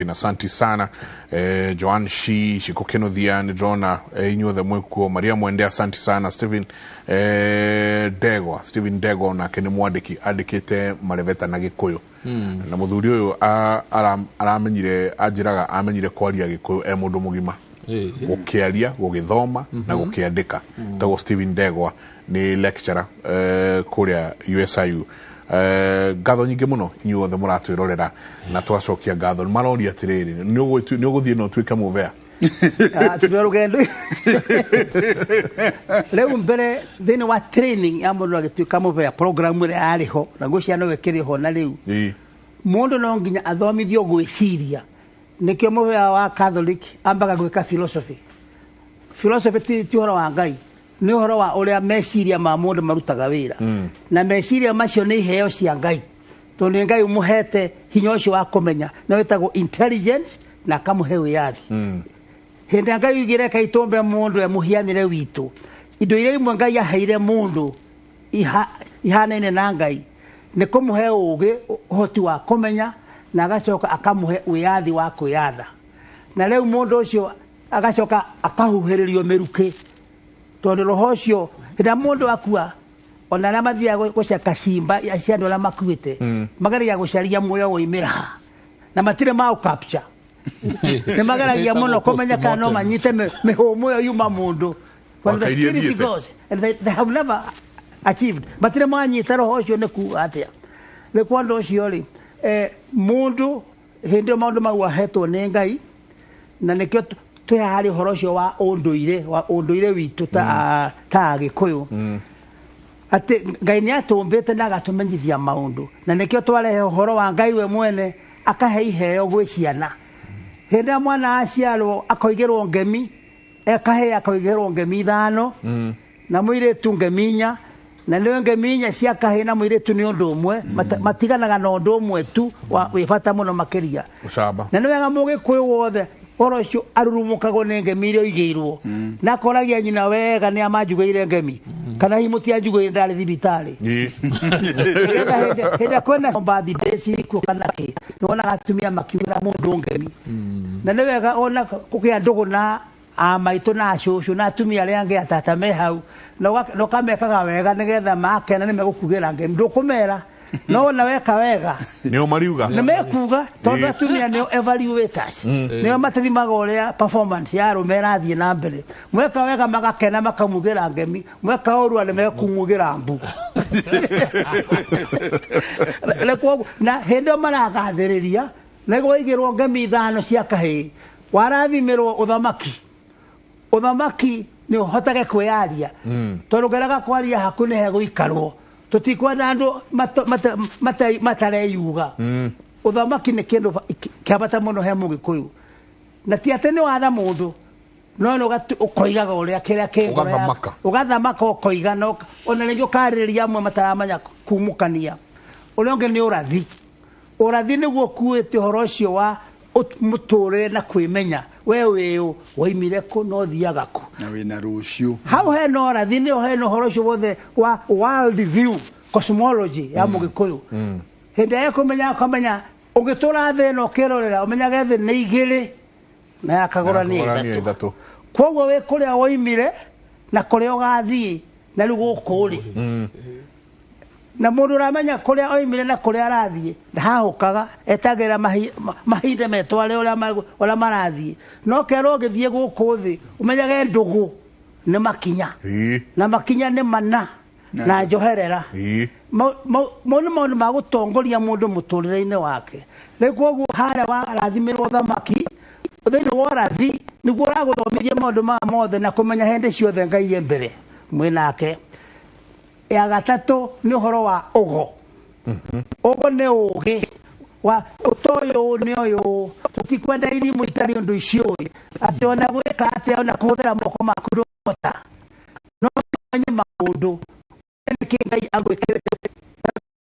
Asanti sana Joan Shi Shiko Kenothia, nä inyuothe mwikuo. Maria Mwende, asanti sana. Stephen Ndegwa, Stephen Ndegwa onake nä mwandĩki, andĩkĩte marebeta na Gĩkũyũ na mũthuri ũyũ aramenyire, anjĩraga amenyire kwaria Gĩkũyũ e mũndũ mũgima, gũkĩaria, gũgĩthoma na gũkĩandĩka. Tagwo Stephen Ndegwa, nĩ lecturer kũrĩa USIU. Ngatho nyingĩ mũno inyuothe mũratwĩrorera na twacokia ngatho. Nĩ maroria atĩrĩrĩ, nĩ ũgũthiĩ na ũtuĩke mũbea? Ah, tuwe rũgendo rĩu mbere thĩinĩ wa training ya mũndũ agĩtuĩka mũbea, program ĩrĩa yarĩ ho na ngwĩciria no ĩkĩrĩ ho na rĩu, mũndũ no nginya athomithio gwĩciria. Nĩkĩo mũbea wa Catholic ambaga gwĩka philosophy. Philosophy ti ũhoro wa Ngai, nĩ ũhoro wa ũrĩa meciria ma mũndũ marutaga wĩra, na meciria macio nĩ iheo cia Ngai, tondũ nĩ Ngai ũmũhete hinya ũcio wa kũmenya, na wĩtagwo intelligence, na akamũhe wĩyathi. Hĩndĩ ĩrĩa Ngai oigire kai tũmbe mũndũ e mũhianĩre witũ, indo iria imwe Ngai aheire mũndũ ihanaine na Ngai nĩ kũmũhe ũgĩ, ũhoti wa kũmenya, na agacoka akamũhe wĩyathi wa kwĩyatha. Na rĩu mũndũ ũcio agacoka akahuhĩrĩrio mĩrukĩ, tondũ roho ũcio hĩndĩ ĩrĩa mũndũ akua, ona arĩa mathiaga gũceka cimba cia andũ arĩa makuĩte, mageragia gũcaria muoyo woimĩra ha, na matirĩ ma capture. Nĩ mageragia mũno kũmenya kana no manyite mĩhũmũ ĩyo yuma mũndũ. When the Wakairie spirit thiĩte. goes and they have never achieved, matirĩ manyita roho ũcio nĩ kuga atĩa. Nĩ kwa ũndũ ũcio rĩ, mũndũ hĩndĩ ĩyo maũndũ mau ahetwo nĩ Ngai, na nĩkĩo twĩ haha harĩ ũhoro ũcio wa ũndũire, wa ũndũire witũ ta Agĩkũyũ, atĩ Ngai nĩ atũmbĩte na agatũmenyithia maũndũ, na nĩkĩo twarehe ũhoro wa Ngai we mwene akahe iheo gwĩ ciana. Hĩndĩ ĩrĩa mwana aciarwo akoigĩrwo ngemi, ekahe akoigĩrwo ngemi 5 na mũirĩtu ngemi 4, na nĩwe ngemi 4 cia kahĩ na mũirĩtu nĩ ũndũ ũmwe. Matiganaga na ũndũ ũmwe tu wa wĩ bata mũno makĩria. Ũcamba. Na nĩ wega mũgĩkũyũ wothe ũhoro ũcio arurumũkagwo nĩ ngemi iria oigĩirwo, na akoragia nyina wega nĩ amanjugĩire ngemi kana hihi mũtianjugĩire ndarĩ thibitarĩ. Nĩgetha hĩndĩ ĩrĩa kwĩna birthday cikuo kana kĩ, nĩwonaga atumia makiugĩra mũndũ ngemi. Na nĩ wega ona kũgĩa ndũgũ na a maitũ na acũcũ na atumia arĩa angĩ atata me hau, na ũkamekaga wega nĩgetha makena nĩ megũkugĩra ngemi. Ndũkũmera, no wona weka wega nĩo mariuga. Nĩ mekuga, tondũ atumia nĩo evaluators, nĩo matathimaga ũrĩa performance ya arũme ĩrathiĩ na mbere. Mweka wega magakena makamugĩra ngemi, mweka ũru nĩ mekumugĩra mbu. Rĩ kwoguo, na hĩndĩ ĩyo maragathĩrĩria nĩguo waigĩrwo ngemi 5 cia kahĩĩ, warathimĩrwo ũthamaki. Ũthamaki nĩ ũhotage kwĩyaria, tondũ ngeraga kwaria haku nĩ hegũikarwo. Tũtikwenda andũ matareyuga. Ũthamaki nĩ kĩndũ kĩa bata mũno he mũgĩkũyũ, na ti atĩ nĩ watha mũndũ, no nĩ ũkoigaga ũrĩa kĩrĩa kĩ ngoro yaku. Ũgathamaka. Ũgathamaka ũkoiga, na ona rĩngĩ ũkarĩrĩria amwe mataramenya kumũkania. Ũrĩa ũngĩ nĩ ũrathi. Ũrathi nĩguo ũkuĩte ũhoro ũcio wa mũtũrĩre na kwĩmenya we wĩũ, waimire kũ na ũthiaga kũ, na wĩna rũciũ. Hau hena ũrathi, nĩho hena ũhoro ũcio wothe wa world view, cosmology ya mũgĩkũyũ. Hĩndĩ ĩrĩa ekũmenya, akamenya ũngĩtũra thĩ ĩno ũkĩrorera, ũmenyage thĩ nĩ igĩrĩ na yakagũrania Yakagũrania ithatũ. Ithatũ. Koguo wĩ kũrĩa woimire na kũrĩa ũgathiĩ na rĩu gũkũ rĩ, na mũndũ ũramenya kũrĩa oimire na kũrĩa arathiĩ ndahahũkaga, etagĩrĩra mahinda metware ũrĩa marathiĩ. No kerwo ũgĩthiĩ gũkũ thĩ ũmenyage ndũgũ nĩ makinya, na makinya nĩ mana na njoherera. Mau nĩ maũndũ ma gũtongoria mũndũ mũtũrĩre-inĩ wake. Rĩu koguo harĩa warathimĩrwo thamaki thĩinĩ wa ũrathi nĩguo ũragũthomithia maũndũ maya mothe na kũmenya hĩndĩ ciothe Ngai e mbere mwĩnake. Ya gatatũ nĩ ũhoro wa ũgo. Ũgo nĩ ũgĩ wa ũtoyũ nĩ ũyũ, tũtikwenda irimũ itarĩ ũndũ iciũĩ, atĩ ona gwĩka atĩa ona kũhũthĩra moko maku ndũhota, no ũmenye maũndũ nĩkĩ Ngai agwĩkĩrĩte.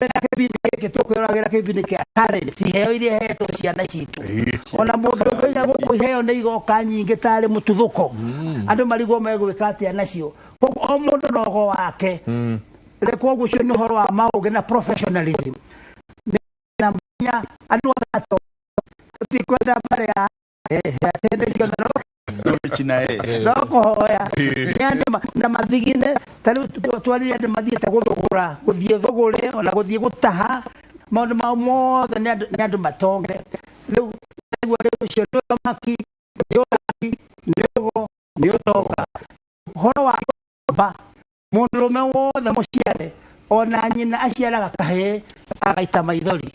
Na kĩbindi gĩkĩ tũkwĩroragĩra kĩbindi kĩa talent, iheo iria ihetwo ciana citũ. Ona mũndũ ũngĩoiga gũkũ iheo nĩ igoka nyingĩ tarĩ mũtuthũko, andũ marigwo megwĩka atĩa nacio. Koguo o mũndũ na ũgo wake. Rĩ koguo ũcio nĩ ũhoro wa maũgĩ na professionalism. Na menya andũ othe ato Tũtikwenda mbarĩ ya no kũhoya nĩ andũ na mathigine ta rĩu twarire andũ mathiĩte gũthũgũra gũthiĩ thũgũrĩ ona gũthiĩ gũtaha maũndũ mao mothe nĩ andũ matonge rĩu nĩguo rĩu ũcio nĩ ũthamaki nĩ ũrathi nĩ ũgo nĩ ũtonga ũhoro wa nyũmba mũndũrũme wothe mũciare ona nyina aciaraga kahĩĩ agaita maithori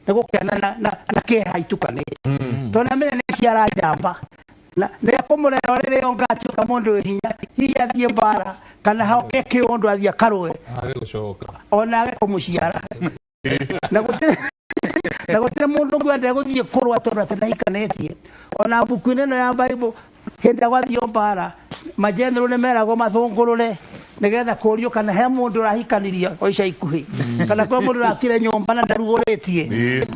nĩ gũkena na kĩeha itukanĩte tondũ nĩamenya nĩ aciara njamba na nĩ ekũmũrera rĩrĩa ũngatuĩka mũndũ wĩ hinya hihi athiĩ mbara kana hoke kĩũndũ athiĩ akarũe age gũcoka ona age kũmũciara na gũtirĩ mũndũ ũngĩ wendete gũthiĩ kũrũa tondũ atĩ ndahikanĩtie ona mbuku-inĩ ĩno ya Bible hĩndĩ ĩrĩa gwathio mbara majenerũ nĩ meragwo mathũngũrũre nĩgetha kũrio kana he mũndũ ũrahikanirie o ica ikuhĩ kana kwĩ mũndũ ũrakire nyũmba na ndarugũrĩtie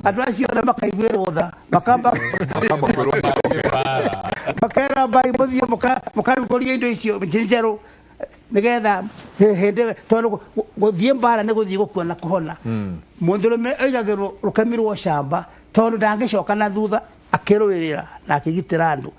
andũ acio othe makaiguĩrwo tha makamba kwĩrwo makera mbai mũthiĩ mũkarugũrie indo icio njerũ nĩgetha hĩndĩ tondũ gũthiĩ mbara nĩ gũthiĩ gũkua na kũhona mũndũrũme oigagĩrwo rũkemi rwa ũcamba tondũ ndangĩcoka na thutha akĩrũĩrĩra na akĩgitĩra andũ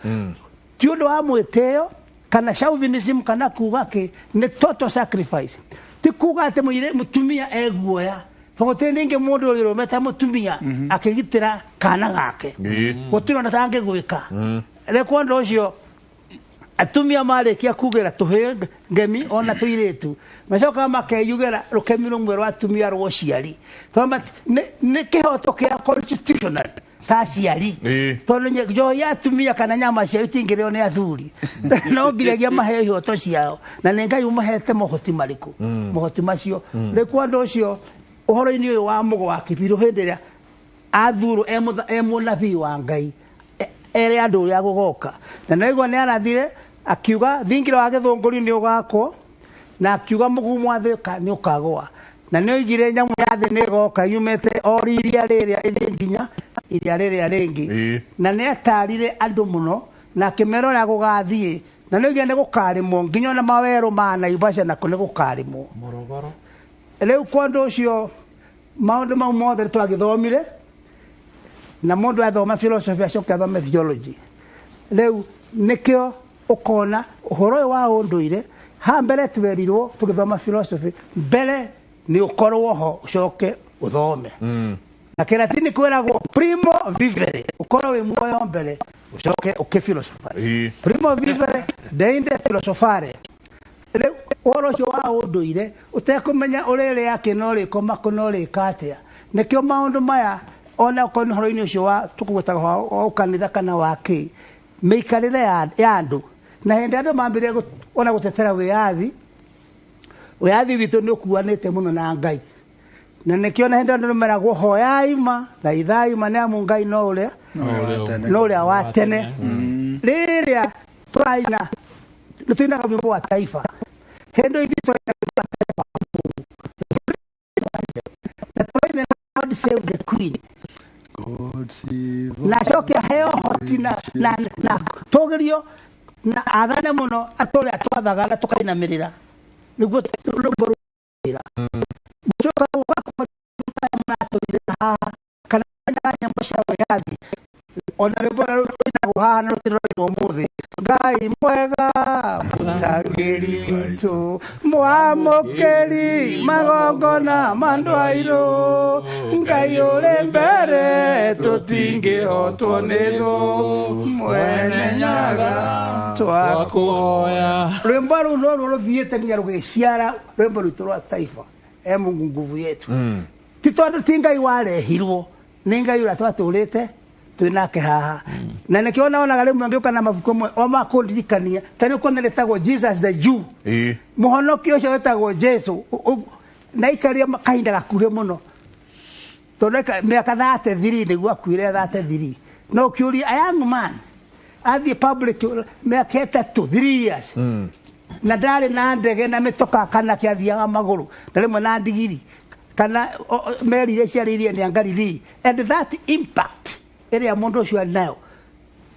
ti ũndũ wa mwĩtĩo kana chauvinism kana kuga kĩ nĩ total sacrifice ti kuga atĩ mũtumia eguoya tondũ ningĩ mũndũ ũrĩ ta mũtumia akĩgitĩra kana gake gũtirĩ ona tangĩgwĩka rĩu ũndũ ũcio atumia marĩkia kugĩra tũhĩĩ ngemi ona tũirĩtu macokaga makeyugĩra rũkemi rũmwe rwa atumia rwa ũciari tondũ nĩ kĩhoto kĩa constitutional ta aciari tondũ njohi ya atumia kana nyama ciao itingĩrĩo nĩ athuri no nginyagia maheo ihoto ciao na nĩ Ngai ũmahete mohoti marĩkũ mohoti macio rĩu kwa ũndũ ũcio ũhoro-inĩ ũyũ wa mũgo wa Kĩbirũ hĩndĩ ĩrĩa athurwo e mũnabii wa Ngai ere andũ ũrĩa gũgoka na naigua nĩ arathire akiuga thingira wa gĩthũngũri nĩ ũgakwo na akiuga mũgumu wa thĩka nĩ ũkagũa na nĩ oigire nyamũ ya thĩ nĩ ĩgoka yumĩte o iria rĩrĩa ĩthiĩ nginya iria rĩrĩa rĩngĩ na nĩ atarire andũ mũno na akĩmera ũrĩa gũgathiĩ na nĩ oigire nĩ gũkarĩmwo nginya ona mawerũ ma Naivasha nako nĩ gũkarĩmwo Morogoro rĩu kwa ũndũ ũcio maũndũ mau mothe twagĩthomire na mũndũ athoma philosophy acoke athome theology rĩu nĩkĩo ũkona ũhoro ũyũ wa ũndũire ha mbere twerirwo tũgĩthoma philosophy mbere nĩ ũkorwo ho ũcoke ũthome na kĩratini kwĩragwo primo vivere ũkorwo wĩ muoyo mbere ũcoke ũkĩphilosophize primo vivere deinde philosophare rĩu ũhoro ũcio wa ũndũire ũtekũmenya ũrĩrĩa kĩ na ũrĩkoma kũ na ũrĩka atĩa nĩkĩo maũndũ maya ona okorwo nĩ ũhoro-inĩ ũcio wa tũkũgwetaga wa ũkanitha kana wa kĩ mĩikarĩre ya andũ na hĩndĩ andũ mambĩrĩria ona gũtetera wĩyathi wĩyathi witũ nĩ ũkuanĩte mũno na Ngai na nĩkĩo na hĩndĩ andũ meragwo hoyai ma thaithai ma nĩ amu Ngai no ũrĩa no ũrĩa wa tene rĩrĩa tũraina nĩ tũinaga rwĩmbo wa taifa hĩndĩ ithuĩ tũraina rwĩmbo wa taifa na tũraina God save the Queen na acoke aheo hoti na tũgĩrio na athane mũno atũrĩa twathaga na tũkainamĩrĩra nĩguo rwĩmbo rũira gũcoka gũka maratũire haha kana nyamũ cia wĩyathi ona rwĩmbo rũinagwo haha na rũtirĩ rwainwo ũmũthĩ Ngai mwega mũtagĩri witũ mwamũkĩri magongona ma andũ airũ Ngai ũrĩ mbere tũtingĩhotwo nĩ thũ mwene nyaga twakũhoya rwĩmbo rũu no ruo rũthiĩte nginya rũgĩciara rwĩmbo rwitũ rwa taifa e Mungu nguvu yetu ti tondũ ti Ngai warehirwo nĩ Ngai ũrĩa twatũrĩte twĩ nake haha na nĩkĩo onaga rĩmwe ngĩũka na mabuku amwe o makũndirikania ta rĩu kũna rĩtagwo Jesus the Jew mũhonoki ũcio wĩtagwo Jesu na aikaria kahinda gakuhĩ mũno tondũ mĩaka 33 nĩguo akuire 33 no ũkĩũria a young man athiĩ public mĩaka ĩtatũ 3 years na ndarĩ na ndege na mĩtoka kana kĩathiaga magũrũ na rĩmwe na ndigiri kana meri iria ciarĩirie nĩ Galilei and that impact ĩrĩa mũndũ ũcio arĩ nayo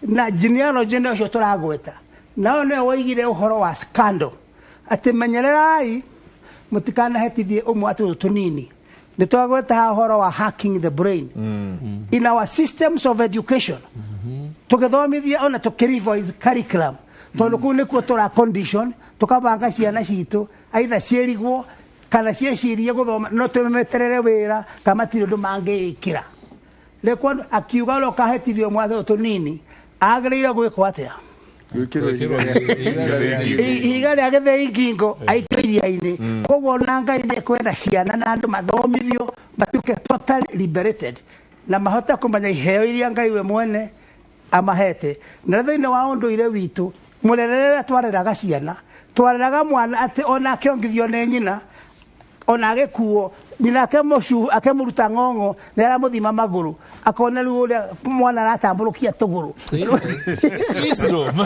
na genealogy nĩ ũcio tũragweta nao nĩwe woigire ũhoro wa scandal atĩ menyererai mũtikanahetithie ũmwe wa tũtũ tũnini Nĩ twagweta haha ũhoro wa hacking the brain in our systems of education, tũgĩthomithia ona tũkĩrevise curriculum, tondũ kũu nĩkuo tũra condition tũkabanga ciana citũ either ciĩrigwo kana ciĩcirie gũthoma no tũmeterere wĩra kana matirĩ ũndũ mangĩĩkĩra. Rĩkwa akiuga ũrĩa ũkahetithio mwatho tũnini agĩrĩire gwĩkwo atĩa? Gwĩkĩrwo ihiga Ihiga rĩa gĩthĩi ngingo aikio iria-inĩ. Koguo ona Ngai nĩ kwenda ciana na andũ mathomithio matuĩke totally liberated na mahote kũmenya iheo iria Ngai we mwene amahete. Na thĩinĩ wa ũndũire witũ, mũrerere ũrĩa twareraga ciana, twareraga mwana atĩ ona akĩongithio nĩ nyina, ona agĩkuo nyina akĩmũruta ng'ong'o nĩ aramũthima magũrũ, akona rĩu ũrĩa mwana aratambũrũkia tũgũrũ. It's wisdom.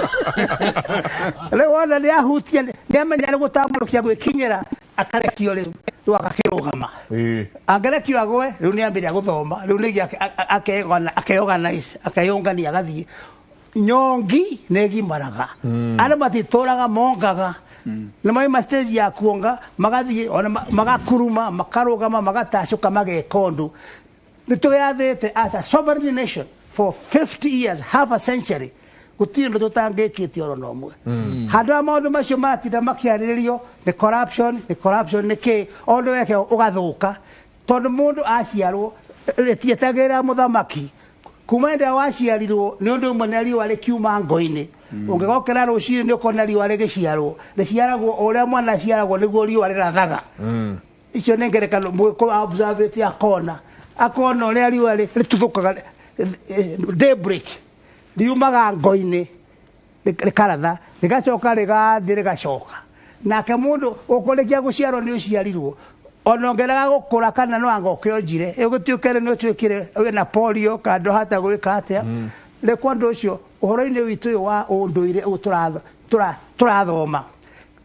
Rĩu wona nĩ ahutia, nĩ amenya nĩ gũtambũrũkia gwĩkinyĩra, akarekio rĩu rĩu agakĩrũgama. Angĩrekio agwe rĩu nĩ ambĩrĩria gũthoma, rĩu nĩgĩ akeorganize, akeyũngania agathiĩ. Nyongi nĩ ĩgimaraga, andũ matitũraga mongaga, nĩ maima stage ya kuonga magathiĩ ona magakuruma, makarũgama, magatacũka, mageka ũndũ. Nĩ tũyathĩte as a sovereign nation for 50 years, half a century, gũtirĩ ũndũ tũtangĩkĩte oro na ũmwe. Handũ ha maũndũ macio maratinda makĩarĩrĩrio nĩ corruption, nĩ corruption, nĩ kĩ, o ũndũ weke ũgathũka, tondũ mũndũ aciarwo rĩtietagĩrĩra mũthamaki. Kuma hĩndĩ ĩrĩa waciarirwo nĩ ũndũ ũmwe na riũa rĩkiuma ngo-inĩ. Ũngĩgokĩra rũcinĩ nĩ ũkona riũa rĩgĩciarwo, rĩciaragwo o ũrĩa mwana aciaragwo nĩguo riũa rĩrathaga. Icio nĩ ngerekano mũgĩkũyũ observate, akona ũrĩa riũa rĩtuthũkaga daybreak, riumaga ngo-inĩ rĩkaratha, rĩgacoka rĩgathiĩ rĩgacoka. Nake mũndũ ũkũrĩkia gũciarwo nĩ ũciarirwo, ona ũngĩrega gũkũra kana no anga ũkĩonjire ĩgũtuĩke rĩ nĩ ũtuĩkire wĩna polio kana ndũhota gwĩka atĩa. Rĩkwa ũndũ ũcio ũhoro-inĩ witũ ũyũ wa ũndũire ũyũ tũrathoma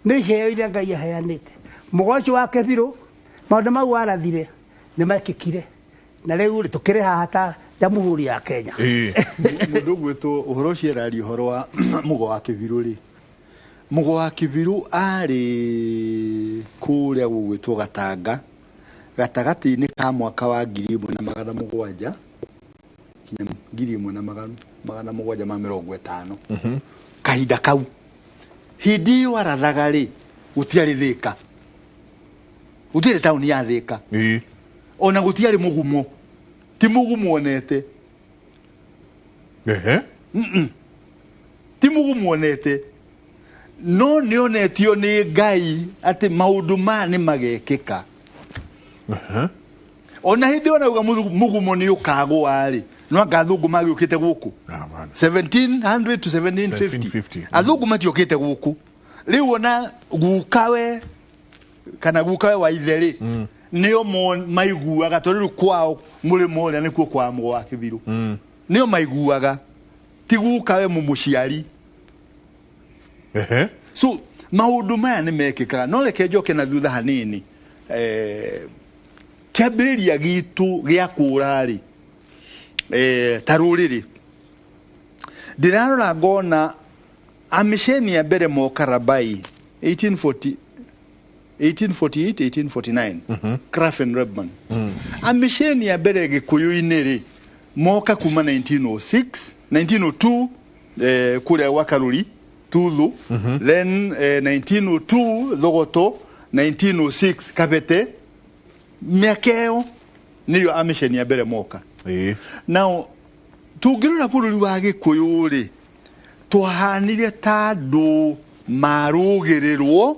nĩ iheo iria Ngai aheanĩte. Mũgo ũcio wa Kĩbirũ, maũndũ mau warathire nĩ mekĩkire, na rĩu rĩ tũkĩrĩ haha ta Jamhuri ya Kenya. Mũndũ ũgwĩtwo ũhoro ũcio araria ũhoro wa mũgo wa Kĩbirũ rĩ, mũgo wa Kĩbirũ arĩ kũrĩa gũgwĩtwo Gatanga gatagatĩ-inĩ ka mwaka wa 1700 kinya 1750. Kahinda kau hĩndĩ ĩyo arathaga rĩ, gũtiarĩ Thĩka, gũtiarĩ taũni ya Thĩka, ona gũtiarĩ mũgumo, ti mũgumo onete. Ti mũgumo onete, no nĩ onetio nĩ Ngai atĩ maũndũ maya nĩ magekĩka. Ona hĩndĩ ĩyo nauga mũgumo nĩ ũkagũa rĩ, no anga athũngũ magĩũkĩte gũkũ 1700 to 1750. 1750. Athũngũ matiokĩte gũkũ. Rĩu ona gukawe kana gukawe wa ithe rĩ, nĩo maiguaga, tondũ rĩu kwao mũrĩmo ũrĩa nĩkuo kwa mũgo wa Kĩbirũ, nĩo maiguaga, ti gukawe mũmũciari. So maũndũ maya nĩ mekĩkaga. No reke njoke na thutha hanini. Kĩambĩrĩria gitũ gĩa kũra rĩ, ta rũrĩrĩ, ndĩrarora ngona amĩceni ya mbere moka Rabai 1840, 1848, 1849, Krapf and Rebmann. Amĩceni ya mbere Gĩkũyũ-inĩ rĩ, moka kuma 1906, 1902, kũrĩa gwa Karuri Tuthu, then 1902 Thogoto, 1906 Kabete. Mĩaka ĩyo nĩyo amĩceni ya mbere moka. Now tũngĩrora bũrũri wa Gĩkũyũ rĩ, twahanire ta andũ marũgĩrĩrwo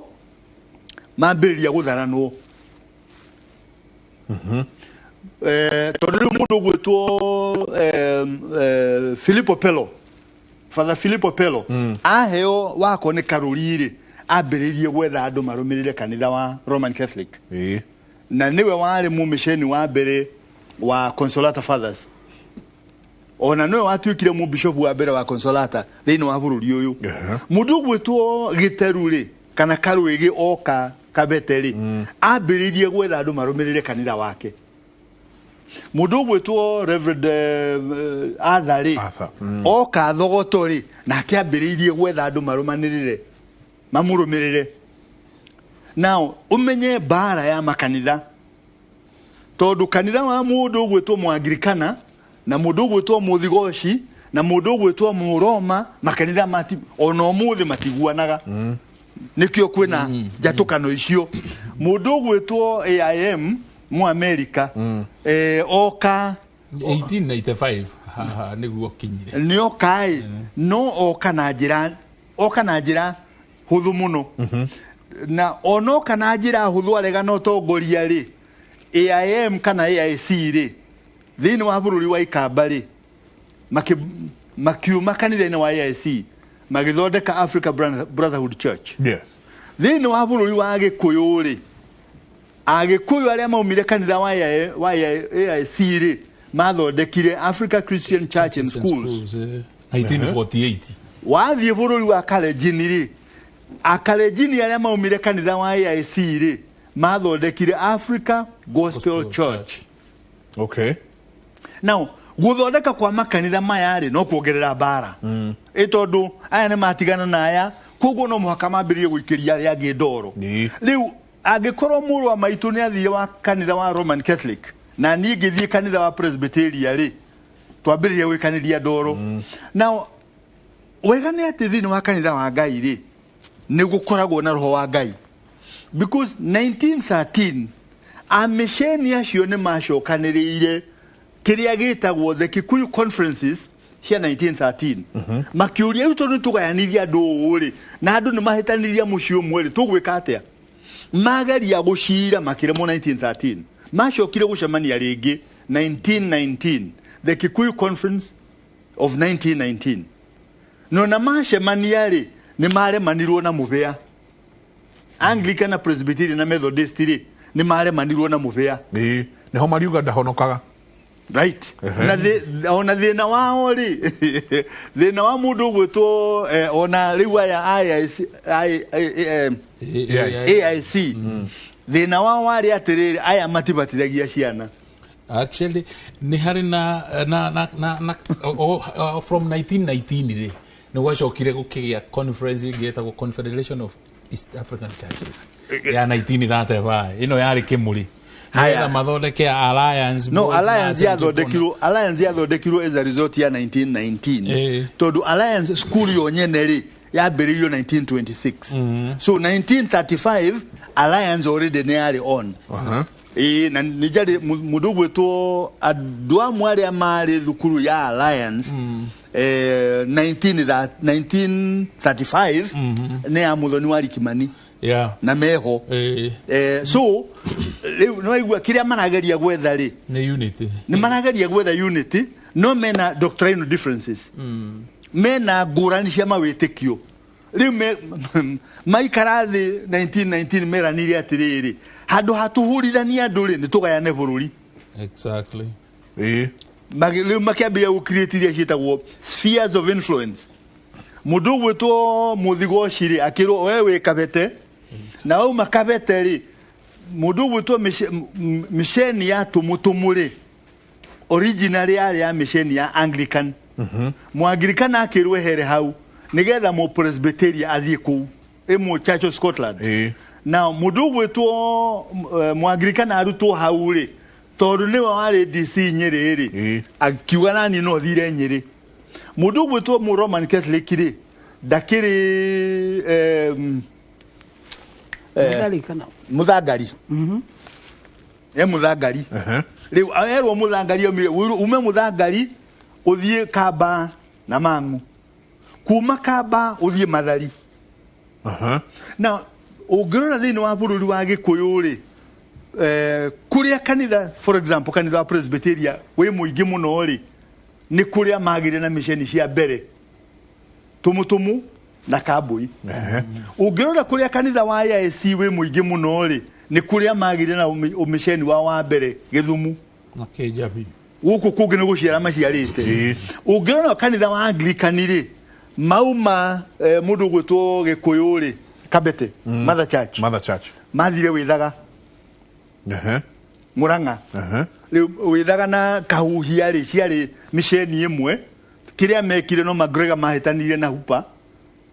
mambĩrĩria gũtharanwo. Tondũ rĩu mũndũ ũgwĩtwo Filippo Pello, Father Filippo Pello, aheo wako nĩ Karũri rĩ, ambĩrĩirie gwetha andũ marũmĩrĩre kanitha wa Roman Catholic. Na nĩwe warĩ mũmĩceni wa mbere wa Consolata Fathers. Ona nĩwe watuĩkire mũbishopu wa mbere wa Consolata thĩinĩ wa bũrũri ũyũ. Mũndũ ũgwĩtwo Gĩteru rĩ, kana Karũĩgĩ oka Kabete rĩ, ambĩrĩirie gwetha andũ marũmĩrĩre kanitha wake. Mũndũ ũgwĩtwo Reverend Arthur rĩ, Arthur, oka Thogoto rĩ, nake ambĩrĩirie gwetha andũ marũmanĩrĩre, mamũrũmĩrĩre. Now ũmenye mbara ya makanitha, Tondu kanitha wa mundu ugwitwo Mwangirikana na mundu ugwitwo Muthigoci na mundu ugwitwo Muroma makanitha mati ona umuthi matiguanaga. Nikio kwina njatukano icio. Mundu ugwitwo AIM mu America oka 1895 haha niguo kinyire. Ni oka no oka na njira huthu muno. Na onoka na njira huthu arega no tongoria ri AIM kana AIC ri thiini wa bururi wa Ikamba ri makiuma kanitha-inĩ wa AIC magithondeka Africa Brotherhood Church. Yes. Thiini wa bururi wa Gikuyu ri Agikuyu aria maumire kanitha wa AIC ri mathondekire Africa Christian Church and Schools 1948. Wathie bururi wa Kalenjin ri Akalenjini aria maumire kanitha wa AIC ri mathondekire Africa Gospel Church. Okay. Now guthondeka kwa makanitha maya ri no kuongerera mbara. Tondu aya ni matigana na aya koguo no muhaka mambirie guikiria aria angi ndoro. Riu angikorwo muru wa maitu ni athire wa kanitha wa Roman Catholic na nie ngithie kanitha wa Presbyterian ri twambiririe gwikaniria ndoro. Now wega ni ati thiini wa kanitha wa Ngai ri ni gukoragwo na roho wa Ngai because 1913 amisheni acio ni macokaniriire kiria gitagwo the Kikuyu Conferences cia 1913. Makiuria riu tondu tugayanirie andu ri na andu ni mahitanirie mucii umwe ri tugwika atia. Mageria gucira makiremwo 1913. Macokire gucemania ringi 1919 the Kikuyu Conference of 1919. No na macemania ri ni maremanirwo na mubea. Anglican na Presbyterian na Methodist ri ni maremanirwo na mubea. Niho mariuga ndahonokaga. Right. Na ona thina wao ri thina wa mundu ugwitwo ona riu aya AIC thina wao wari atiriri aya matibatithagia ciana. Actually ni hari na from 1919 ri ni gwacokire gukigia conference ingi Confederation of East African Churches ya 1935 ino yari kimuri. Haya mathondeke alliance. No, alliance yathondekirwo as a result ya 1919. Tondu alliance school yo nyene ri yambiriirio 1926. So 1935 alliance already ni yari on. Na nijari mundu gwitwo andu amwe aria mari thukuru ya alliance 1935 ni ya Muthoni wa Kimani. Yeah. Na meho. So riu no igua kiria marageria gwetha ri ni unity. Ni marageria gwetha unity no mena doctrinal differences. Mena ngurani cia mawitikio. Riu maikara thi 1919 meranire atiriri handu hatuhurithania andu ri ni tugayane bururi. Exactly. Riu makiambia gucreate iria ciitagwo spheres of influence. Mundu gwitwo Muthigoci ri akirwo we wi Kabete na wauma Kabete ri mundu gwitwo misheni ya tumutumu ri originally yari ya misheni ya Anglican. Muanglikana akirwo ehere hau nigetha mu Presbyterian athie kuu imwe Church of Scotland. Now mundu gwitwo Muanglikana arutwo hau ri tondu niwe wari DC Nyeri ri akiuga nani no thire Nyeri. Mundu gwitwo mu Roman Catholic ri ndakiri Muthangari. Muthangari. Riu erwo Muthangari ume Muthangari uthie Kamba na Mang'u. Kuma Kamba uthie Mathari. Na ungirora thiini wa bururi wa Gikuyu ri kuria kanitha for example kanitha wa Presbyterian wi muingi muno ri ni kuria magire na misheni cia mbere tumutumu na Kambui. Ungirora kuria kanitha wa AIC wi muingi muno ri ni kuria magire na misheni wa mbere Githumu na Kijabi guku kungi ni guciara maciarite. Ungirora kanitha wa Anglican ri mauma mundu gwitwo Gikuyu ri Kabete Mother Church. Mother Church mathire withaga Murang'a. Riu withaga na Kahuhia ri ciari misheni imwe kiria mekire no MacGregor mahitanire na Hupa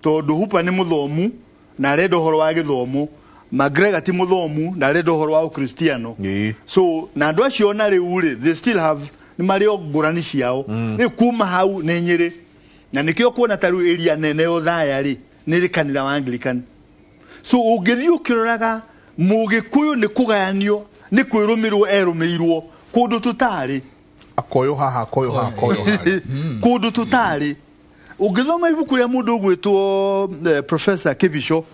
tondu Hupa ni muthomu na arenda uhoro wa githomo. MacGregor ti mũthomu na arenda ũhoro wa ũkristiano. Ĩĩ. So na andũ acio ona rĩu rĩ, they still have, nĩ marĩ o ngũrani ciao. Rĩu kuma hau nĩ Nyĩrĩ, na nĩkĩo kuona ta rĩu area nene ya Othaya rĩ, nĩ rĩ kanitha wa Anglican. So ũngĩthiĩ ũkĩroraga, Mũgĩkũyũ nĩ kũgayanio, nĩ kwĩrũmĩrwo erũmĩirwo kũndũ tũtarĩ. Akoywo haha, akoywo haha, akoywo haha. Kũndũ tũtarĩ. Ũngĩthoma ibuku rĩa mũndũ ũgwĩtwo Professor Kibicho,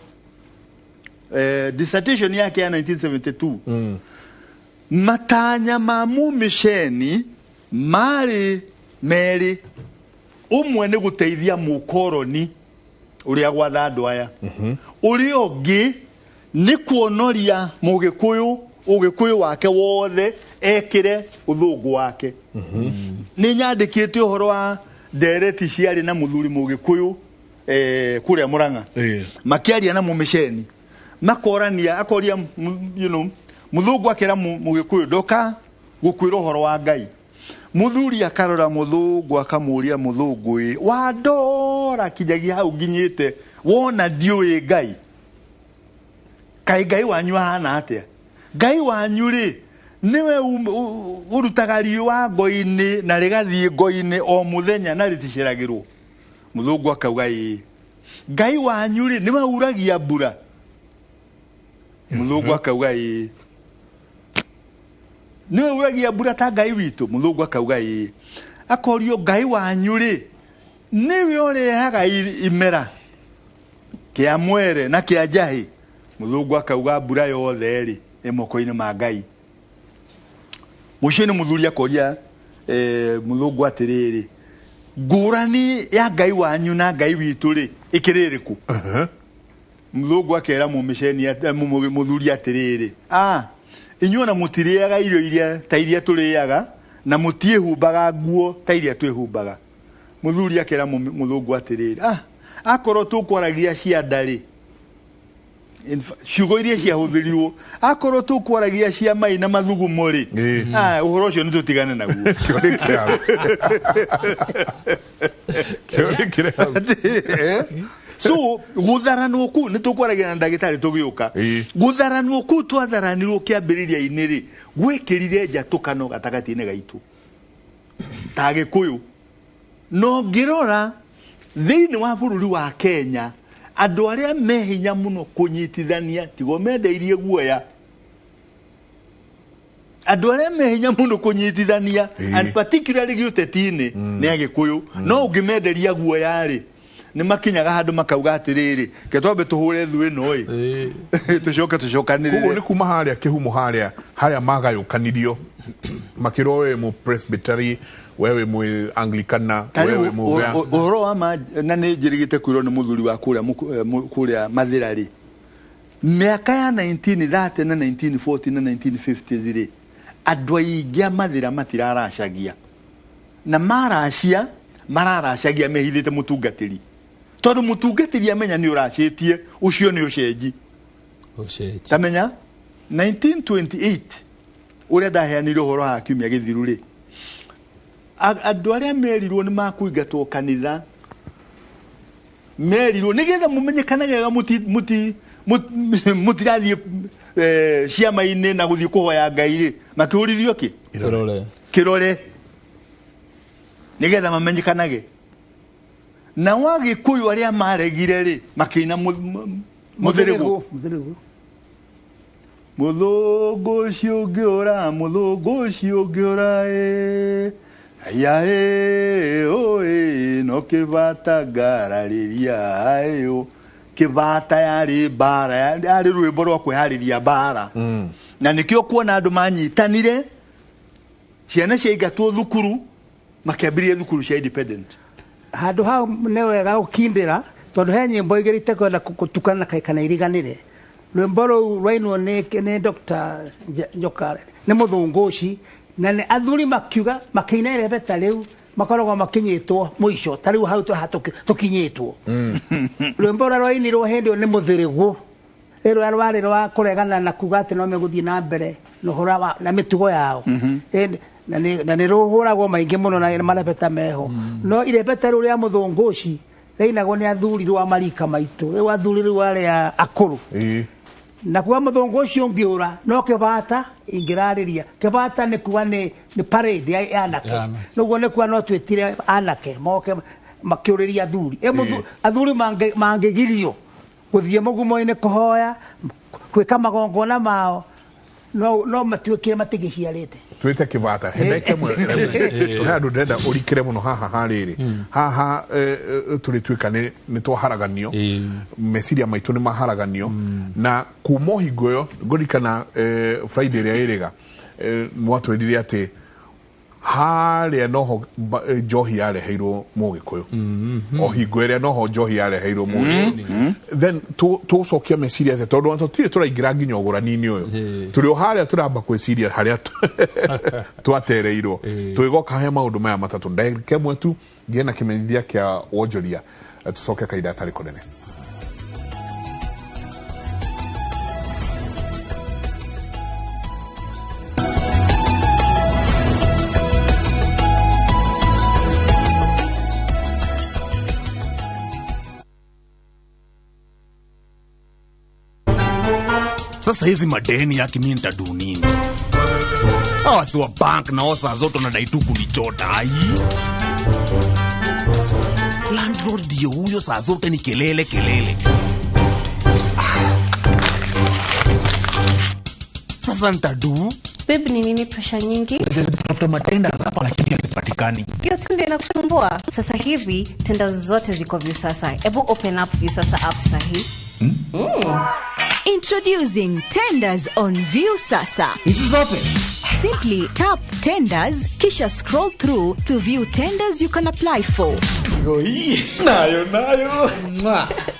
dissertation yake ya 1972, matanya ma mũmĩceni marĩ merĩ. Ũmwe nĩ gũteithia mũkoroni ũrĩa gwatha andũ aya, ũrĩa ũngĩ nĩ kuonoria Mũgĩkũyũ ũgĩkũyũ wake wothe ekĩre ũthũngũ wake. Nĩ nyandĩkĩte ũhoro wa ndereti ciarĩ na mũthuri Mũgĩkũyũ kũrĩa Mũrang'a, makĩaria na mũmĩceni, makorania, akoria mũthũngũ akĩra Mũgĩkũyũ, ndoka gũkwĩra ũhoro wa Ngai. Mũthuri akarora mũthũngũ, akamũria, mũthũngũ ĩ wandora kinyagia hau nginyĩte, wona ndiũĩ Ngai? Kaĩ Ngai wanyu ahana atĩa? Ngai wanyu rĩ, nĩwe ũrutaga riũa ngo-inĩ na rĩgathiĩ ngo-inĩ o mũthenya na rĩticeragĩrwo? Mũthũngũ akauga ĩĩ. Ngai wanyu rĩ, nĩwe uragia mbura? Mũthũngũ akauga ĩĩ. Nĩwe uragia mbura ta Ngai witũ? Mũthũngũ akauga ĩĩ. Akorio, Ngai wanyu rĩ, nĩwe ũrehaga imera kĩa mwere na kĩa njahĩ? Mũthũngũ akauga mbura yothe rĩ, ĩ moko-inĩ ma Ngai. Mũciĩ-inĩ mũthuri akoria mũthũngũ atĩrĩrĩ, ngũrani ya Ngai wanyu na Ngai witũ rĩ, ĩkĩrĩ ĩrĩkũ? Mũthũngũ akera mũmĩceni mũthuri atĩrĩrĩ, inyuĩ ona mũtirĩaga irio iria ta iria tũrĩaga, na mũtiĩhumbaga nguo ta iria twĩhumbaga. Mũthuri akera mũthũngũ atĩrĩrĩ, akorwo tũkwaragia cia nda rĩ, ciugo iria ciahũthĩrirwo, akorwo tũkwaragia cia mai na mathugumo rĩ, ũhoro ũcio nĩ tũtigane naguo. Kĩo hau. Kĩo kĩrĩ hau. So gũtharanwo kũu nĩ tũkwaragia na ndagĩtarĩ tũgĩũka. Gũtharanwo kũu twatharanirwo kĩambĩrĩria-inĩ rĩ, gwĩkĩrire njatũkano gatagatĩ-inĩ gaitũ ta Gĩkũyũ. No ngĩrora thĩinĩ wa bũrũri wa Kenya, andũ arĩa me hinya mũno kũnyitithania tigo mendeirie guoya, andũ arĩa me hinya mũno kũnyitithania, and particularly gĩũteti-inĩ, nĩ Agĩkũyũ. No ũngĩmenderia guoya rĩ, nĩ makinyaga handũ makauga atĩrĩrĩ, ke twambe tũhũre thũ ĩno ĩ, tũcoke Koguo tũcokanĩrĩre. Nĩ kuma harĩa kĩhumo, harĩa magayũkanirio, makĩrwo wewe mũ Presbytery, wewe mũ Anglicana, Ta wewe rĩu mũ ũhoro wa ma, na nĩ njĩrĩgĩte kwĩrwo nĩ mũthuri wa kũrĩa kũrĩa Mathĩra rĩ, mĩaka ya 1930 na 1940 na 1950s rĩ, andũ aingĩ a Mathĩra matiraracagia, na maracia mararacagia mehithĩte mũtungatĩri, tondũ mũtungatĩri amenya nĩ ũracĩtie, ũcio nĩ ũcenji. Ũcenji. Tamenya 1928 ũrĩa ndaheanire ũhoro haha kiumia gĩthiru rĩ, andũ arĩa merirwo nĩ makũingatwo kanitha, merirwo nĩgetha mũmenyekanage wega mũtirathiĩ ciama-inĩ na gũthiĩ kũhoya Ngai rĩ, makĩhũrithio kĩ? Kĩrore. Kĩrore, nĩgetha mamenyekanage. Na Wagĩkũyũ arĩa maregire rĩ, makĩina mũthĩrĩgũ. Mũthĩrĩgũ. Mũthũngũ ũcio ũngĩũra, mũthũngũ ũcio ũngĩũra ĩ, aya ĩ ũ no kĩbata ngararĩria ũ. Kĩbata yarĩ mbara, yarĩ rwĩmbo rwa kwĩharĩria mbara, na nĩkĩo kuona andũ manyitanire, ciana ciaingatwo thukuru, makĩambĩrĩria thukuru cia independent. Handũ hau nĩ wega gũkindĩra, tondũ he nyĩmbo igĩrĩ itekwenda gũtukana kana iriganĩre. Rwĩmbo rũu rwainwo nĩ Dr. Njoka, nĩ mũthũngũ ũci, na nĩ athuri makiuga makĩina irebeta rĩu makoragwo makinyĩtwo mũico. Ta rĩu hau twaha tũkinyĩtwo, rwĩmbo rũrĩa rwainirwo hĩndĩ ĩyo nĩ mũthĩrĩgũ, rĩrĩa rwarĩ rwa kũregana na kuga atĩ no megũthiĩ na mbere na ũhoro wa na mĩtugo yao. Na nĩ rũhũragwo maingĩ mũno na marebeta meho, no irebeta rĩu rĩa mũthũngũ ũci rĩinagwo nĩ athuri rwa marika maitũ, rĩu athuri rĩu arĩa akũrũ. Na kuga muthungu ucio ngiura no kibata ingirariria kibata ni kuga ni parade ya anake nuguo ni kuga no twitire anake moke makiuriria athuri athuri mangigirio guthie mugumo-ini kuhoya gwika magongona mao no matuikire matigiciarite twite kibata hende mwe he andu ndenda urikire muno haha hariri haha turituika ni twaharaganio meciria maitu ni maharaganio na kuma hingo iyo ngurikana Friday ria iriga mwatwirire ati haria noho njohi yareheirwo mugikuyu o hingo ĩrĩa noho njohi yareheirwo mugikuyu then tũcokia meciria atĩ tondũ tũtirĩ tũraingĩra nginya ũgũrani-inĩ ũyũ tũrĩ o harĩa tũramba gwĩciria harĩa twatereirwo twĩgoka he maũndũ maya matatũ ndagĩka ĩmwe tu ngĩe na kĩmenyithia kĩa wonjoria tũcoke kahinda gatarĩ kũnene. Sasa hizi madeni yake mimi nitadu nini? Hawa si wa bank na osa zote wanadai tu kunichota. Ai. Landlord ndio huyo saa zote ni kelele kelele. Sasa nitadu? Babe, ni nini pressure nyingi? Tafuta matenda hapa lakini hazipatikani. Hiyo tu ndio inakusumbua. Sasa hivi tenda zote ziko Viusasa. Hebu open up Viusasa app sahi. Introducing Tenders on Viusasa. Hizi zote. Simply tap Tenders, kisha scroll through to view tenders you can apply for. Nayo, nayo.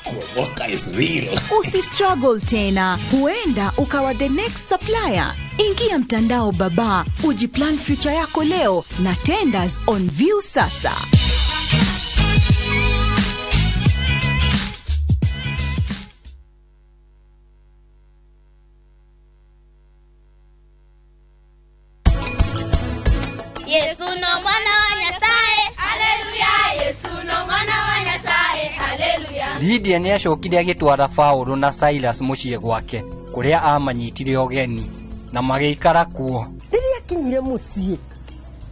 Kuokoka is real. Usi struggle tena. Huenda ukawa the next supplier. Ingia mtandao baba, ujiplan future yako leo na Tenders on Viusasa. Yesu no mwana wa Nyasaye, haleluya. Yesu no mwana wa Nyasaye, haleluya. Lydia nĩ acokire agĩtwara Paũlũ na Silas mũciĩ gwake kũrĩa amanyitire ũgeni na magĩikara kuo. Rĩrĩa akinyire mũciĩ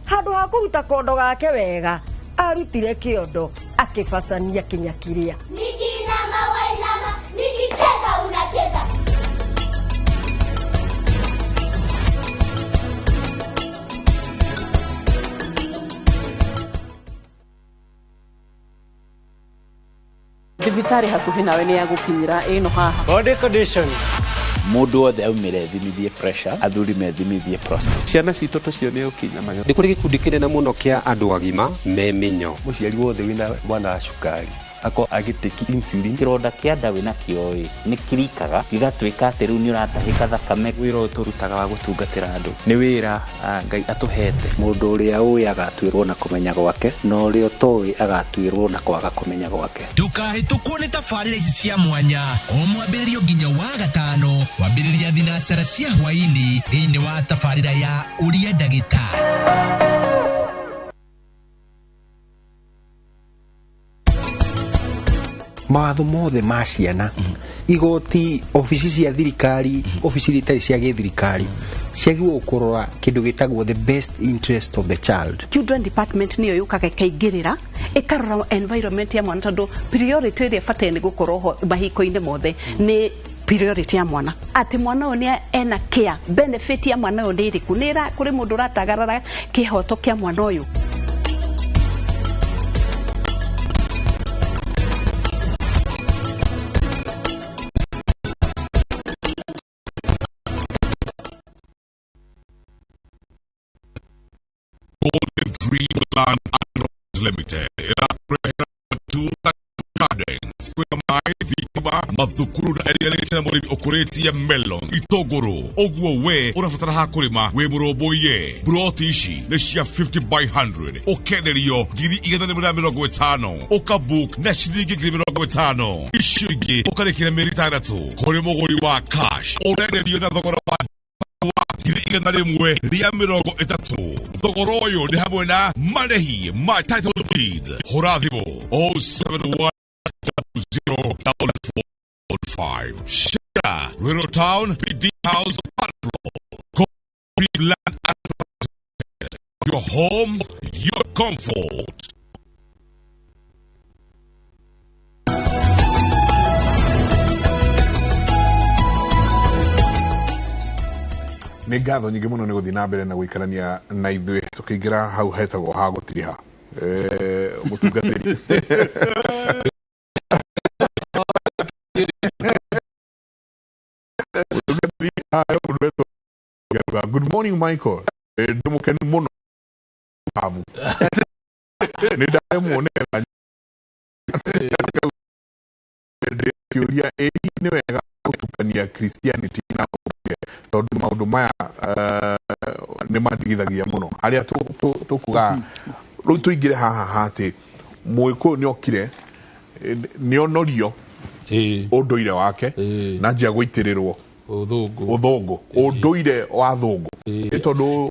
handũ ha kũruta kondo gake wega arutire kĩondo akĩbacania kinya kĩrĩa. Nikinama wainama, nikicheza unacheza. Thibitarĩ hakuhĩ nawe nĩ ya gũkinyĩra ĩno haha. Body condition. Mũndũ wothe aumire ethimithie pressure, athuri methimithie prostate. Ciana citũ tũcione ũkinya mayo. Nĩ kũrĩ gĩkundi kĩnene mũno kĩa andũ agima me mĩnyo. Mũciari wothe wĩna mwana wa cukari ako agĩtĩki insulin. Kĩronda kĩa nda wĩna kĩo ĩ nĩ kirikaga gĩgatuĩka atĩ rĩu nĩ ũratahĩka thakame. Wĩra ũyũ tũrutaga wa gũtungatĩra andũ nĩ wĩra Ngai atũhete. Mũndũ ũrĩa ũĩ agatuĩrwo na kũmenya gwake na ũrĩa ũtoĩ agatuĩrwo na kwaga kũmenya gwake. Ndũkahĩtũkwo nĩ tabarĩra ici cia mwanya o mwambĩrĩrio nginya wa gatano kwambĩrĩria thinacara cia hwaĩ-inĩ thĩinĩ wa tabarĩra ya Ũria Ndagĩtarĩ. Mawatho mothe ma ciana igoti ofici cia thirikari ofici iria itarĩ cia gĩthirikari ciagĩrĩirwo kũrora kĩndũ gĩtagwo the best interest of the child. Children department niyo yũkaga ĩkaingĩrĩra ĩkarora environment ya mwana tondũ priority ĩrĩa ĩbataire nĩ gũkorwo ho mahiko-inĩ mothe nĩ priority ya mwana atĩ mwana ũyũ nĩ ena care benefit ya mwana ũyũ nĩ ĩrĩkũ nĩ kũrĩ mũndũ ũratagarara kĩhoto kĩa mwana ũyũ. Golden Dreamland Limited. Gardens. Mathukuru na area na mũrĩmi ũkũrĩtie melon itũngũrũ ũguo we ũrabatara ha kũrĩma wĩ mũrũmbũiye. Broti ici nĩ cia 50 by 100 ũkenderio 150,000 ũkabook na ciringi 50,000 icio ingĩ ũkarĩkĩra mĩeri 6 kũrĩ mũgũri wa cash ũrenderio na thogora wa 130,000. Thogora ũyũ nĩ hamwe na marĩhi ma title deeds. Hũra thimũ 071 0 5. Share Ruiru Town, PD House, Land Enterprises. Your home, your comfort. Nä ngatho nyingä må no nä gå thiä na mbere na gå ikarania na ithuä tå kä ingä ra hau hetagwo ha gå tiriha må tungatä ri. Good morning, Michael. Ndä må kenu må no avu nä ndaremwo nä kä ä nä wega gå tukania Christianity na ũndũire, tondå maå ndå maya nä mandigithagia må no harä a tå kuga rä u tå ingä re haha hatä må gä kå yå nä okire nä onorio å ndå ire wake na njia gå itä rä rwo å thångå å ndå ire wa thångå nä tondå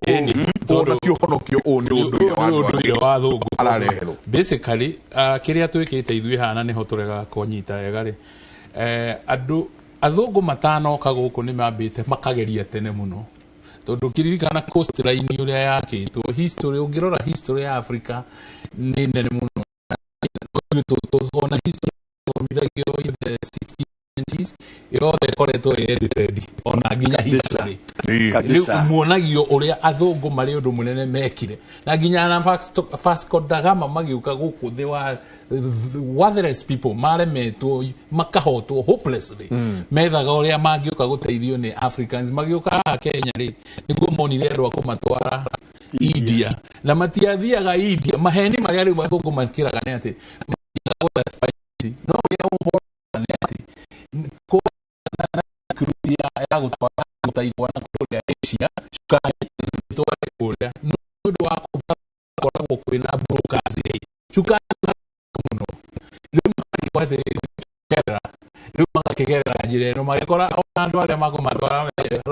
ona ti å honokio å nä å ndå ire wa thũngũ arareherwo. Basically kĩrĩa twĩkĩte ithuĩ hana nĩho tũregaga kũnyita wega rĩ, andũ athũngũ matanoka gũkũ nĩ mambĩte makageria tene mũno, tondũ ũkĩririkana coastline ũrĩa yakĩtwo history, ũngĩrora history ya Africa nĩ nene mũno. Ona history thomithagio in the 60s yothe ĩkoretwo ĩ edited ona nginya history. Rĩu muonagio ũrĩa athũngũ marĩ ũndũ mũnene mekire, na nginya na Vasco da Gama magĩũka gũkũ thĩ wa worthless people maremetwo makahotwo hopelessly, methaga ũrĩa mangĩũka gũteithio nĩ Africans. Magĩũka haha Kenya rĩ, nĩguo monire andũ a kũmatwara India, na matiathiaga India. Maheni marĩa rĩu athũngũ makĩraga nĩ atĩ mathiaga gũta spice, no ũrĩa ũhoro nĩ atĩ security ya gũtwara gũtaigua na kũrĩa Asia cukari ĩtware kũrĩa nĩ ũndũ wa gũkoragwo kwĩna brokers rĩ, cukari mũno. Rĩu makarigwo atĩ gerera, rĩu magakĩgerera njĩra ĩno, magĩkora ona andũ arĩa makũmatwara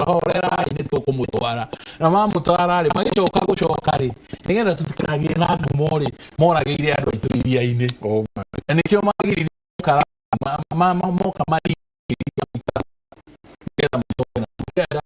horerai nĩ tũkũmũtwara, na mamũtwara rĩ magĩcoka gũcoka rĩ, nĩgetha tũtikagĩe na ngumo rĩ, moragĩire andũ aitũ iria-inĩ, na nĩkĩo magiririe moka mari nĩgetha macoke na kĩanda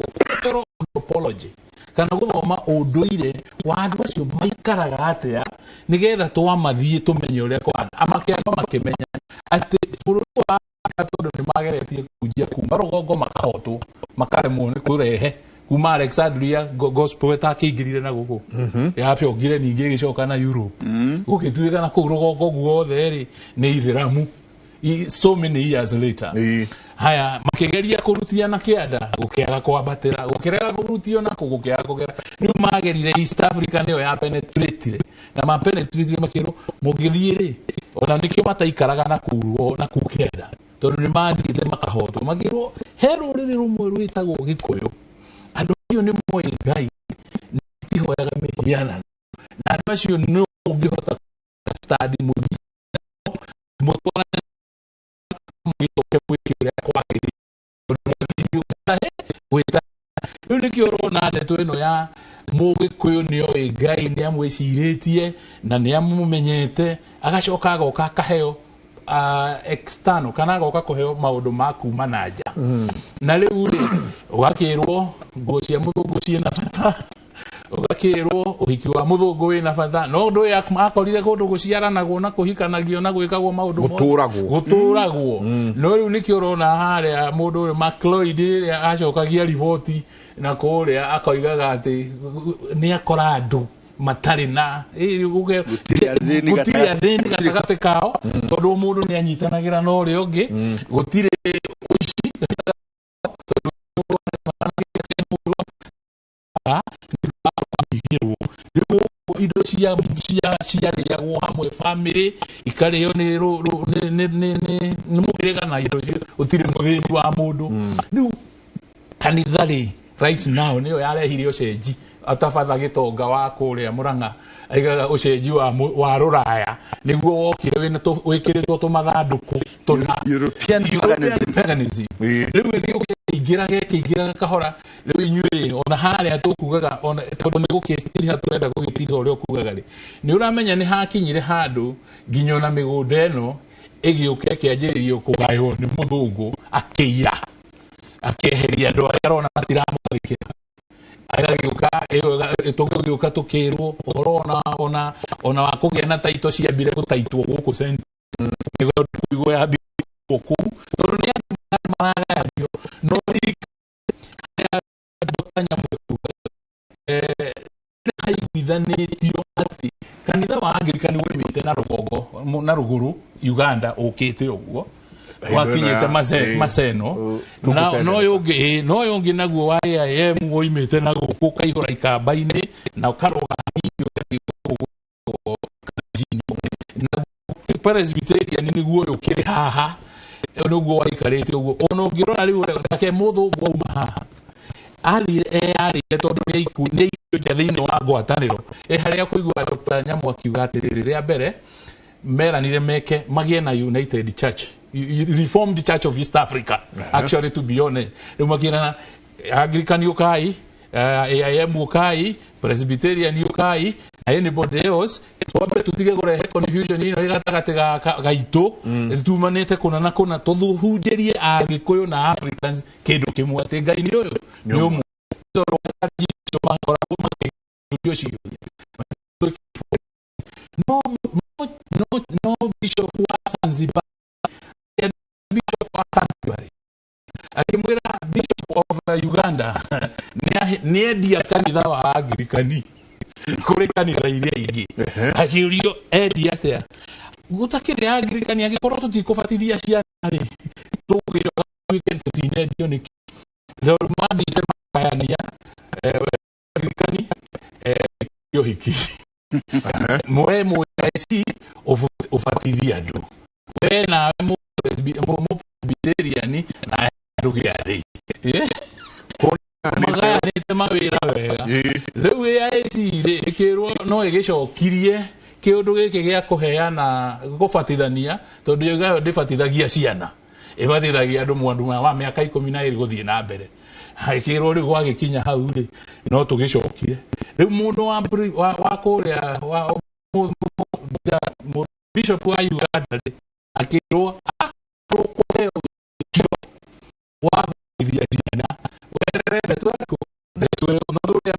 cultural anthropology kana gũthoma ũndũire wa andũ acio maikaraga atĩa, nĩgetha twamathiĩ tũmenye ũrĩa kũhana. Makĩamba makĩmenya atĩ bũrũri wa Afrika tondũ nĩ mageretie kũhunjia kuma rũgongo makahotwo makaremwo nĩ kũrehe kuma Alexandria gospel ĩtakĩingĩrire na gũkũ yabiongire ningĩ ĩgĩcoka na Europe, gũgĩtuĩka na kũu rũgongo guothe rĩ nĩ ithĩramu so many years later. Haya makigeria kurutia na kianda gukiaga kwambatira gukirega kurutio nako gukiaga kugera. Riu magerire East Africa niyo ya penetratire na ma penetratire makirwo mungithie ri ona nikio mataikaraga na kuu na kuu kianda tondu ni mathiite makahotwo makirwo he ruriri rumwe rwitagwo Gikuyu andu acio ni moĩ Ngai tihoyaga mĩhianano na andu acio no ũngĩhota study mũthiĩ mũtwarane mũgĩcoke mwĩke ũrĩa kwagĩrĩire gwĩta. Rĩu nĩkĩo ũrona ndeto ĩno ya Mũgĩkũyũ nĩoĩ Ngai nĩamwĩcirĩtie na nĩamũmenyete agacoka agoka akaheo external kana agoka kũheo maũndũ ma kuma na nja. Na rĩu rĩ ũgakĩrwo nguo cia mũthũngũ ciĩna bata, ũgakĩrwo ũhiki wa mũthũngũ wĩna bata, no ũndũ ũyũ akorire kũndũ gũciaranagwo na kũhikanagio na gwĩkagwo maũndũ gũtũragwo. No rĩu nĩkĩo ũrona harĩa mũndũ ũyũ MacLeod rĩrĩa acokagia riboti na kũrĩa akoigaga atĩ nĩ akora andũ matarĩ na gũtirĩ athĩni gatagatĩ kao tondũ mũndũ nĩ anyitanagĩra na ũrĩa ũngĩ, gũtirĩ ũici tondũ rĩu indo ciarĩagwo hamwe family ikarĩo nĩ mũhĩrĩga na indo icio gũtirĩ mũthĩni wa mũndũ. Rĩu kanitha rĩ right now nĩyo yarehire ũcenji atabatha gĩtonga wa kũrĩa Murang'a aigaga ũcenji wa rũraya nĩguo wokire wĩkĩrĩtwo tũmathandũkũ tũna European paganism. Rĩu ĩgĩingĩraga kahora. Rĩu inyuĩ rĩ Ona harĩa tũkugaga, ona tondũ nĩ gũkĩtiriha tũrenda gũgĩtiriha ũrĩa ũkugaga rĩ, nĩ ũramenya nĩ hakinyire handũ nginya ona mĩgũnda ĩno ĩgĩũka ĩkĩanjĩrĩrio kũgaywo nĩ mũthũngũ, akĩiya, akĩeheria andũ arĩa arona matiramwathĩkĩra. Agagĩũka tũgĩũka tũkĩrwo ũhoro ona wa kũgĩa na taito ciambire gũtaitwo gũkũ nĩguo kũigwo yambire kũu, tondũ nĩ andũ maragayanio. No haiguithanĩtio atĩ kanitha wa Anglican woimĩte na rũgongo na rũgũrũ Uganda ũkĩte ũguo wakinyĩte Maseno, na no ũyũ ũngĩ naguo wa AIM woimĩte na gũkũ ũkaihũra ikamba-inĩ na ũkarũga hanini ũgathiĩ gũkũ na Presbyterian nĩguo ũyũ ũkĩrĩ haha nĩguo waikarĩte ũguo. Ona ũngĩrora rĩu nake mũthũngũ auma haha athire eyarĩire, tondũ nĩ aikio thĩinĩ wa ngwatanĩro harĩa kũigua Dr. Nyamu akiuga atĩrĩrĩ, rĩa mbere meranire meke magĩe na United Church, Reformed Church of East Africa. Actually, to be honest, rĩu makĩrana Anglican ũkai, AIM ũkai, Presbyterian ũkai, na anybody else, twambe tũtige kũrehe confusion ĩno ĩ gatagatĩ gaitũ tumanĩte kũna na kũna, tũhunjĩrie Agĩkũyũ na Africans kĩndũ kĩmwe, atĩ Ngai nĩ ũyũ nĩ ũmwe, tondũ makoragwo makĩhurio ciũria. No bishop wa Zanzibar, bishop wa Canterbury akĩmwĩra bishop of Uganda nĩ endia kanitha wa Anglikani kũrĩ kanitha iria ingĩ. Akĩũrio endia atĩa gũtakĩrĩ Anglikani, angĩkorwo tũtikũbatithia ciana rĩ, tũgĩcoka tuĩke tũtinendio nĩkĩ? Tondũ mathiĩte makayania Anglikani ũhiki we mũaic ũbatithie andũ, we nawe mũpresbyterian na andũ gĩathĩ magayanĩte mawĩra wega. Rĩu AIC rĩ ĩkĩrwo no ĩgĩcokirie kĩũndũ gĩkĩ gĩa kũheana gũbatithania, tondũ yoiga yo ndĩbatithagia ciana, ĩbatithagia andũ mwandu wa mĩaka 12 gũthiĩ na mbere. Ĩkĩrwo rĩu gwagĩkinya hau rĩ, no tũgĩcokie rĩu mũndũ wa kũrĩa wa bishop wa Uganda rĩ, akĩrwo akorwo kũheo wĩtĩkio wa gũbatithia ciana weterere ndeto yaku ndeto ĩyo. No ũrĩa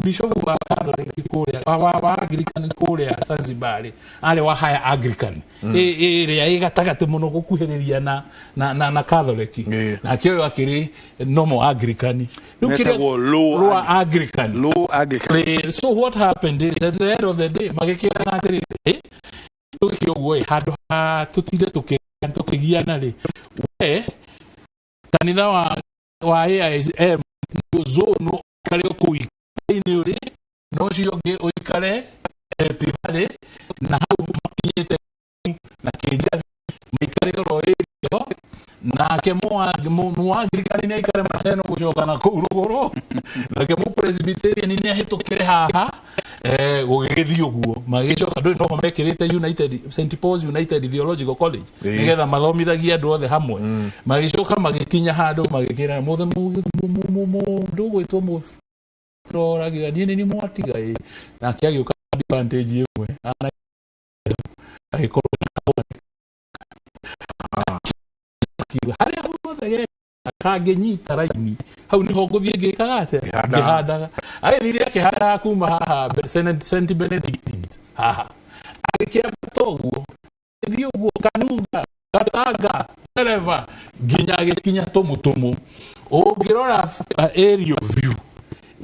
bishop wa Catholic kũrĩa wa Anglican kũrĩa Zanzibar rĩ, arĩ wa higher Anglican ĩrĩa ĩ gatagatĩ mũno gũkuhĩrĩria na Catholic, nake ũyũ akĩrĩ normal Anglican. Rĩu Metagwo low lower Anglican. Low Anglican. So what happened is, at the end of the day, magĩkĩrana atĩrĩrĩ, tũgĩke ũguo ĩ, handũ ha tũtinde tũkĩgiana rĩ, we kanitha wa AIM zone ũikare kũu inĩ ũrĩ na ũcio ũngĩ ũikare Rift Valley, na hau makinyĩte na kĩnjabi maikare oro ĩyo, nake mũanglikani nĩ aikare Maseno gũcoka na kũu rũgũrũ, nake mũpresbyterian nĩ ahĩtũkĩre haha. Gũgĩgĩthiĩ ũguo magĩcoka ndũrĩ noho mekĩrĩte United St Paul's United Theological College nĩgetha mathomithagie andũ othe hamwe. Magĩcoka magĩkinya handũ magĩkĩra mũndũ ũgwĩtwo mũroragiga niĩ nĩ niĩ mwatiga ĩ, nake agĩũka advantage ĩmwe agĩkorwo akiuga harĩa hothe kangĩnyita raini hau niho ngũthiĩ ngĩkaga atĩa, ngĩhandaga. Agĩthire akĩhandaga kuma haha St Benedict haha, agĩkĩambata ũguo, agĩthiĩ ũguo Kanunga, Gatanga, wherever, nginya agĩkinya Tũmũtũmũ. Ũngĩrora aerial view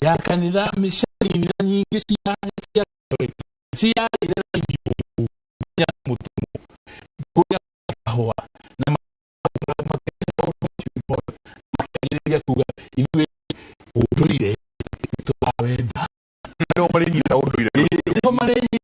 ya kanitha mĩcani nyingĩ cia Catholic ciarĩire raini ũguo nginya Tũmũtũmũ kũrĩa kahũa, na makĩanjĩrĩria kuga ithuĩ ũndũire tũrawenda. Nĩo marĩnyita ũndũire. Nĩho marĩnyita.